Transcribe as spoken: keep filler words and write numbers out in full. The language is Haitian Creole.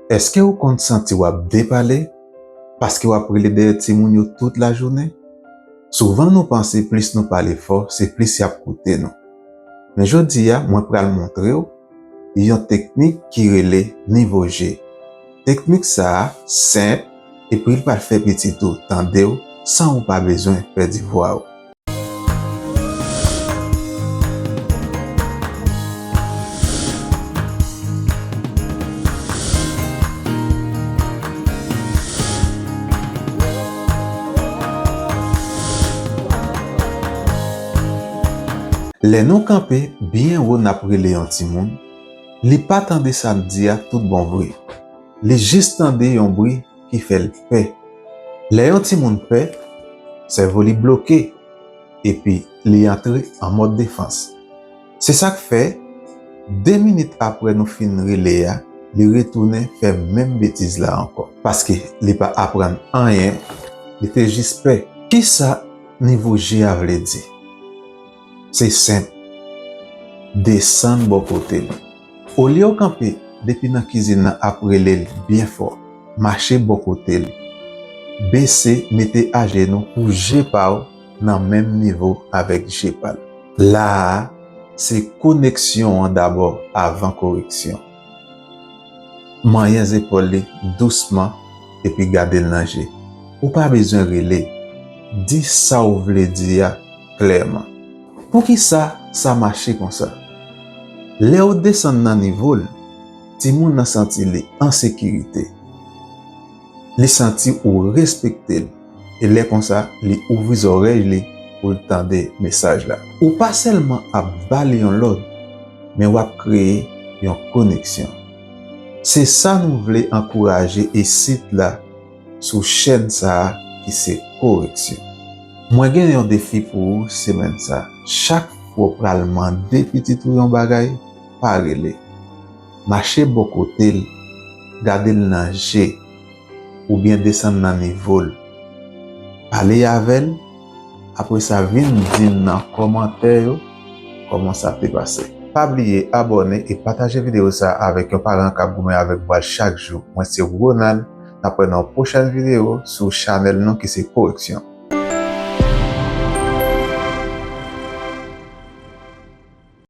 Èske w konn santi w ap depale paske w ap rele dèyè timoun yo tout lajounen? Souvan nou panse plis nou pale fò, se plis y ap koute nou. Men jodi a, mwen pral montre w yon teknik ki rele nivo je. Teknik sa a senp, epi l pral fè pitit ou tande w san ou pa bezwen pèdi vwa w. Lè nou kanpe byen wo n ap rele yon timoun, li pa tande sa n di a tout bon vre. Li jis tande yon bri ki fè l pè. Lè yon timoun pè, sèvo li bloke, epi li antre an mòd defans. Se sa k fè, de minit apre nou fin rele a, li retounen fè menm betiz la ankò. Paske li pa aprann anyen, li te jis pè. Kisa nivo je a vle di? Se senp. Desann bò kote l. Olye w kanpe depi nan kizin nan ap rele l byen fò, mache bò kote l. Bese, mete ajenou pou je pa w nan menm nivo avèk je pa l. La a, se koneksyon an dabò avan koreksyon. Manyen zepòl li dousman epi gade l nan je. Ou pa bezwen rele. Di sa w vle di a klèman. Poukisa sa mache konsa? Lè w desann nan nivo l, timoun nan santi li an sekirite. Li santi ou respekte l. E lè konsa, li ouvri zòrèy li pou l tande mesaj la. Ou pa sèlman ap ba li yon lòd, men w ap kreye yon koneksyon. Se sa nou vle ankouraje isit la sou chèn sa a ki se koreksyon. Mwen gen yon defi pou ou semèn sa. Chak fwa w pral mande pitit ou yon bagay, pa rele. Mache bò kote l, gade l nan je, oubyen desann nan nivo l. Pale avè l, apre sa vin di m nan kòmantè yo kòman sa te pase. Pa bliye abòne e pataje videyo sa a avèk yon paran k ap goumen avèk vwa l chak jou. Mwen se Ronald, n ap wè nan yon pwochèn videyo sou chanèl nou ki se Koreksyon.